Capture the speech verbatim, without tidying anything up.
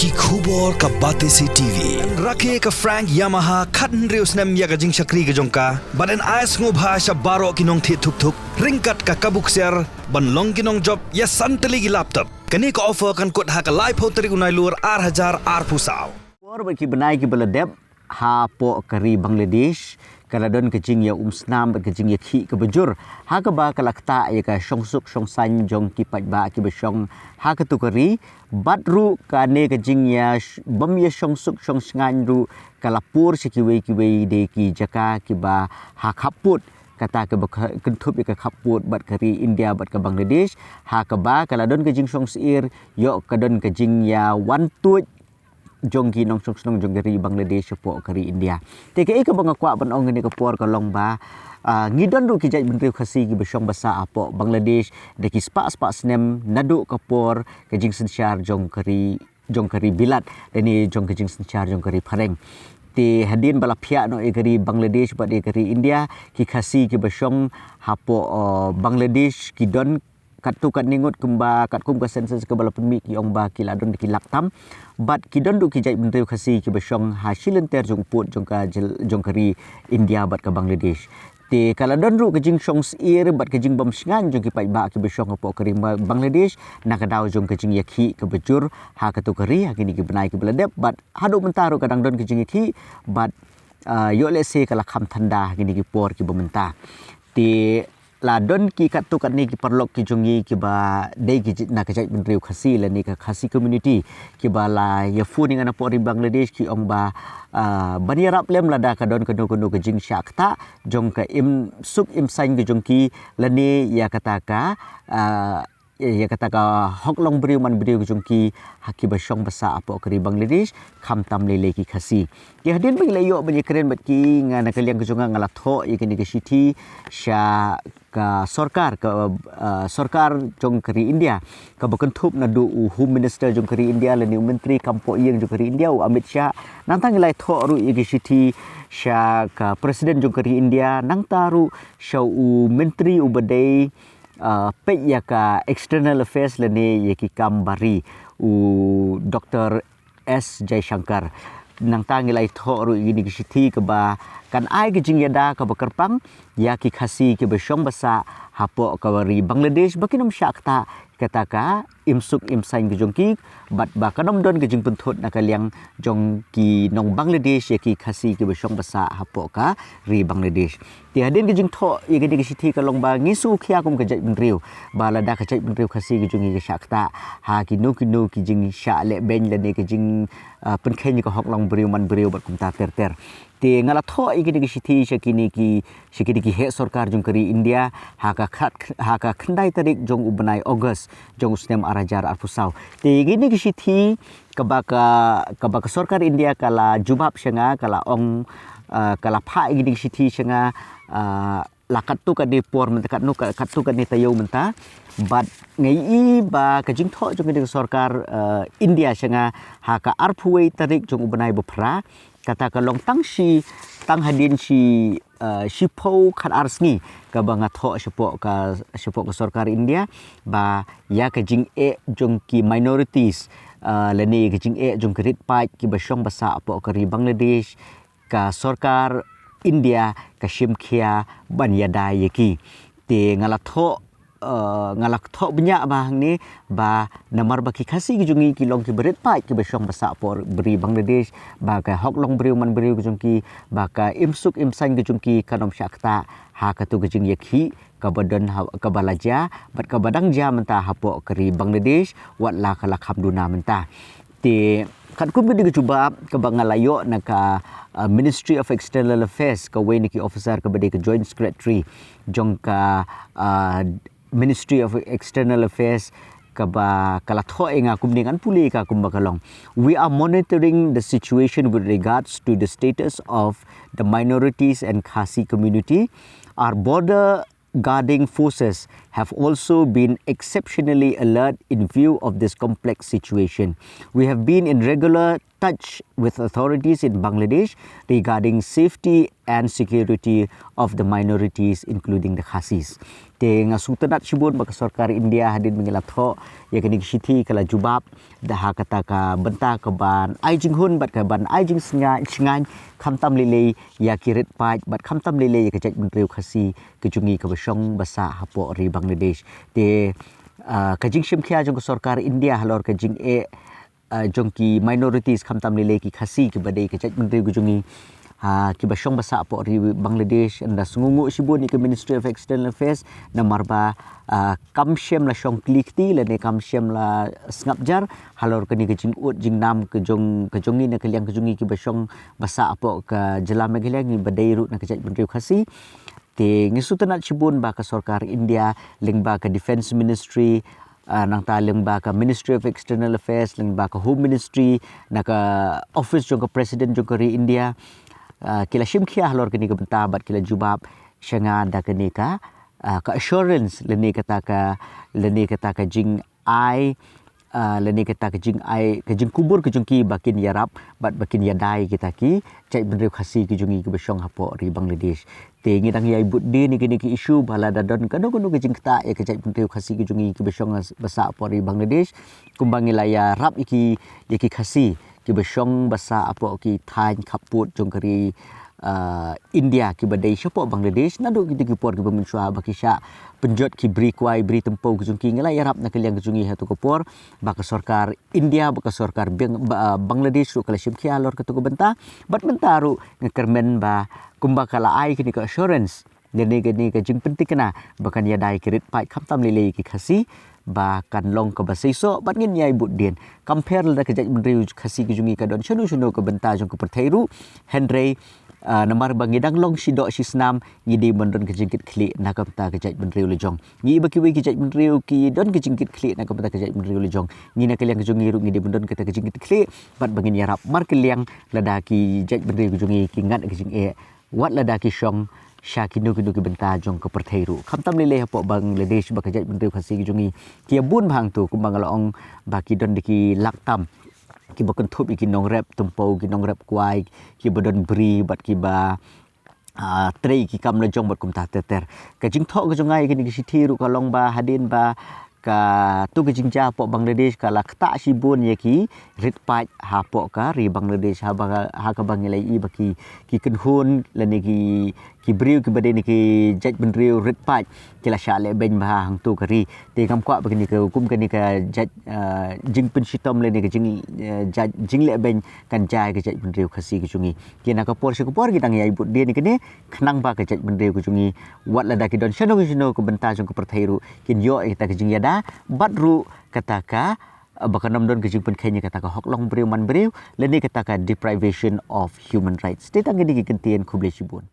Ki khubor ka Batesi T V. Rakhe ka Frank Yamaha khathynriew snem ïa ka jingshakri ka jong ka. Bad yn ai sngewbha sha baroh ki nongthied thuk thuk ryngkat ka kabu ksiar ban long ki nongjop ïa san tylli ki laptop. Kane ka offer kan kut ha ka laiphew tarik u Nailur ar hajar arphew saw. Por bad ki bnai kiba la dep hapoh ka ri Bangladesh ka la don ka jingïaumsnam bad ka jingïakhih kaba jur ha kaba ka la ktah ïa ka shongsuk shongsaiñ jong ki paidbah kiba shong ha katu ka ri. Bad ruh kane ka jingïa sh-, bym ïa shongsuk shongsaiñ ruh ka la pur sha kiwei kiwei de ki jaka kiba ha khappud, kata kaba kha-, kynthup ïa ka khappud bad ka ri India bad ka Bangladesh, ha kaba ka la don ka jingshongsyier ïoh ka don ka jingïawan tuid jong ki nongshong shnong jong ka ri Bangladesh hapoh ka ri India. Te kaei kaba nga kwah ban ong kane ka por ka long ba, ah, ngi don ruh ki jaitbynriew Khasi kiba shong ba sah hapoh Bangladesh da ki spah spah snem naduh ka por ka jingsynshar jong ka ri, jong ka ri Bilat lane jong ka jingsynshar jong ka ri Phareng. Te hadien ba la phiah noh ïa ka ri Bangladesh bad ïa ka ri India, ki Khasi kiba shong hapoh, uh, Bangladesh ki don katto katne ngut kumba katkum ka census kaba la pynmih ki ong ba ki la don da ki lak tam. Bad ki don ruh ki jaitbynriew Khasi kiba shong ha shilynter jong u pud jong ka jyl-, jong ka ri India bad ka Bangladesh. Te ka la don ruh ka jingshongsyier bad ka jingbymshngaiñ jong ki paidbah kiba shong hapoh ka ri Ba-, Bangladesh na ka daw jong ka jingïakhih kaba jur ha katu ka ri ha kine ki bnai kiba la dep bad haduh mynta ruh ka dang don ka jingïakhih bad, ah, ïoh lehse ka la kham thanda ha kine ki por kiba mynta. Te la don ki katto katne ki paralok ki jong ngi kiba dei ki ji-, na ka jaitbynriew Khasi lane ka Khasi community kiba la ïa phone ïa nga napoh ri Bangladesh ki ong ba, ah, ban ïarap lem lada ka don kano kano ka jingshah ktah jong ka imsuk imsaiñ ka jong ki lane ïa kata ka, ah, ïa kata ka hok long briew man briew ka jong ki ha kiba shong ba sah hapoh ka ri Bangladesh, khamtam lei lei ki Khasi. Te hadien ba ngi la ïoh ban ïakren bad ki, nga na ka liang ka jong nga nga la thoh ïa kane ka shithi sha ka sorkar ka, ah, sorkar jong ka ri India kaba kynthup naduh u Home Minister jong ka ri India lane u Myntri kam poh ïing jong ka ri India u Amit Shah. Nangta ngi la thoh ruh ïa ka shithi sha ka President jong ka ri India, nangta ruh sha u Myntri uba dei, ah, peit ïa ka External Affairs lane ïa ki kam bari, u Doktor S Jaishankar. Nangta ngi la thoh ruh ïa kine ki shithi kaba kan ai ka jingïada kaba kyrpang ïa ki Khasi kiba shong ba sah hapoh ka ri Bangladesh ba kin ym shah ktah kata ka imsuk imsaiñ ka jong ki bad ba kan ym don ka jingpynthut na ka liang jong ki nong Bangladesh ïa ki Khasi kiba shong ba sah hapoh ka ri Bangladesh. Te hadien ka jingthoh ïa kane ka shithi ka long ba ngi sngewkhia kum ka jaitbynriew ba lada ka jaitbynriew Khasi ka jong ngi ka shah ktah ha kino kino ki jingshah lehbeiñ lane ka jing, ah, pynkheiñ ka hok long briew man briew bad kumta ter ter. Te nga la thoh ïa kane ka shithi sha kine ki, sha kine ki heh sorkar jong ka ri India ha ka khat, ha ka khyndai tarik jong u bnai August jong u snem ar hajar arphew saw. Te ïa kane ka shithi kaba ka, kaba ka sorkar India ka la jubab sha nga, ka la ong, ah, ka la phah ïa kane ka shithi sha nga, ah, la katto katne por mynta, katno ka, katto katne taïew mynta. Bad nga ïohi ba ka jingthoh jong kane ka sorkar, eh, India sha nga ha ka arphew wei tarik jong u bnai ba phra, kata ka long tang shi, tang hadien shi, eh, shiphew khatar sngi kaba nga thoh shapoh ka, shapoh ka sorkar India ba ïa ka jingeh jong ki minorities, eh, lane ka jingeh jong ki rit paid kiba shong ba sah hapoh ka ri Bangladesh, ka sorkar India ka shim khia ban ïada ïa ki. Te nga la thoh, eh, nga la thoh bniah ba hangne ba namar ba ki Khasi ki jong ngi ki long kiba rit paid kiba shong ba sah hapoh ka ri Bangladesh, ba ka hok long briew man briew ka jong ki, ba ka imsuk imsaiñ ka jong ki kan ym shah ktah ha katu ka jingïakhih kaba don ha, kaba la jia bad kaba dang jia mynta hapoh ka ri Bangladesh, wat la ka la kham duna mynta. Te katkum kane ka jubab kaba nga la ïoh na ka, uh, Ministry of External Affairs, kawei na ki officer kaba dei ka Joint Secretary jong ka, uh, Ministry of External Affairs, kaba ka la thoh ïa nga kumne, ngan pule ïa ka kumba ka long. "We are monitoring the situation with regards to the status of the minorities and Khasi community. Our border guarding forces have also been exceptionally alert in view of this complex situation. We have been in regular touch with authorities in Bangladesh regarding safety and security of the minorities, including the Khasis. Te nga sngewtynnat shibun ba ka sorkar India hadien ba ngi la thoh ïa kane ka shithi ka la jubab da ha kata ka bynta ka ban ai jinghun bad ka ban ai jingsnga-, sngewthuh khamtam lei lei ïa ki rit paid bad khamtam lei lei ïa ka jaitbynriew Khasi ka jong ngi kaba shong ba sah hapoh ri Bangladesh. Te, ah, ka jingshim khia jong ka sorkar India halor ka jingeh, ah, jong ki minorities khamtam lei lei ki Khasi kiba dei ka jaitbynriew ka jong ngi, ah, kiba shong ba sah hapoh ri Bangladesh, ynda sngewnguh shibun ïa ka Ministry of External Affairs namar ba, ah, kam shym la shong kli kti lane kam shym la sngap jar halor kane ka jingud jingnam ka jong, ka jong ngi na ka liang ka jong ngi kiba shong ba sah hapoh ka jylla Meghalaya, ngi ba dei ruh na ka jaitbynriew Khasi. Te ngi sngewtynnat shibun ba ka sorkar India lyngba ka Defence Ministry, ah, nangta lyngba ka Ministry of External Affairs, lyngba ka Home Ministry, na ka office jong ka President jong ka ri India, ah, ki la shim khia halor kane ka bynta bad ki la jubab sha nga da kane ka, ah, ka assurance lane kata ka, lane kata ka jingai, ah, lane kata ka jingai, ka jingkubur ka jong ki ba kin ïarap bad ba kin ïada ïa kita ki jaitbynriew Khasi ki jong ngi kiba shong hapoh ri Bangladesh. Te ngi dang ïai bud dien ïa kine ki issue ba lada don kano kano ka jingktah ïa ka jaitbynriew Khasi ki jong ngi kiba shong ba sah hapoh ri Bangladesh, kumba ngi la ïarap ïa ki, ïa ki Khasi kiba shong ba sah hapoh ki thaiñ khappud jong ka ri, ah, India kiba dei shapoh Bangladesh, naduh kito ki por kiba mynshuwa ba ki shah pynjot ki bri kwai bri tympew ki jong ki, ngi la ïarap na ka liang ka jong ngi ha kato ka por ba ka sorkar India, ba ka sorkar Bang-, ba, ah, Bangladesh ruh ka la shim khia halor kato ka bynta. Bad mynta ruh nga kyrmen ba kumba ka la ai kane ka assurance, kane, kane ka jingpyntikna ba kan ïada ïa ki rit paid khamtam lei lei ki Khasi ba kan long kaba seisoh bad ngin ïai bud dien. Kam pher lada ka jaitbynriew Khasi ka jong ngi ka don shano shano ka bynta jong ka pyrthei ruh, hynrei, ah, namar ba ngi dang long shi doh shi snam, ngi dei ban don ka jingkitkhlieh na ka bynta ka jaitbynriew la jong. Ngi ba kiwei ki jaitbynriew ki don ka jingkitkhlieh na ka bynta ka jaitbynriew la jong, ngi na ka liang ka jong ngi ruh ngi dei ban don kata ka jingkitkhlieh bad ba ngin ïarap markylliang lada ki jaitbynriew ka jong ngi ki ngat ka jingeh, wat lada ki shong sha kino kino ki bynta jong ka pyrthei ruh. Khamtam lei lei hapoh Bangladesh ba ka jaitbynriew Khasi ki jong ngi ki ïa bun bha hangto, kumba nga la ong ba ki don da ki lak tam kiba kynthup ïa ki nongrep tympew, ki nongrep kwai, kiba don bri bad kiba, ah, trei ki kam la jong bad kumta ter ter. Ka jingthoh ka jong nga ïa kine ki shithi ruh ka long ba hadien ba kato ka jingjia hapoh Bangladesh ka la ktah shibun ïa ki rit paid hapoh ka ri Bangladesh, haba, ha kaba ngi la ïohi ba ki, ki kynhun lane ki, ki briew kiba dei na ki jaitbynriew rit paid ki la shah lehbeiñ bha hangto ka ri. Te ngam kwah ba kane ka, kum kane ka jait, ah, jingpynshitom lane ka jing, ah, jait jinglehbeiñ kan jia ïa ka jaitbynriew Khasi ka jong ngi. Te na ka por sha ka por ngi dang ïai bud dien ïa kane khnang ba ka jaitbynriew ka jong ngi, wat lada ki don shano shano ka bynta jong ka pyrthei ruh, kin ïoh ïa kata ka jingïada bad ruh kata ka, ah, ba kan ym don ka jingpynkheiñ ïa kata ka hok long briew man briew lane kata ka deprivation of human rights. Te tang kine ki kyntien, khublei shibun.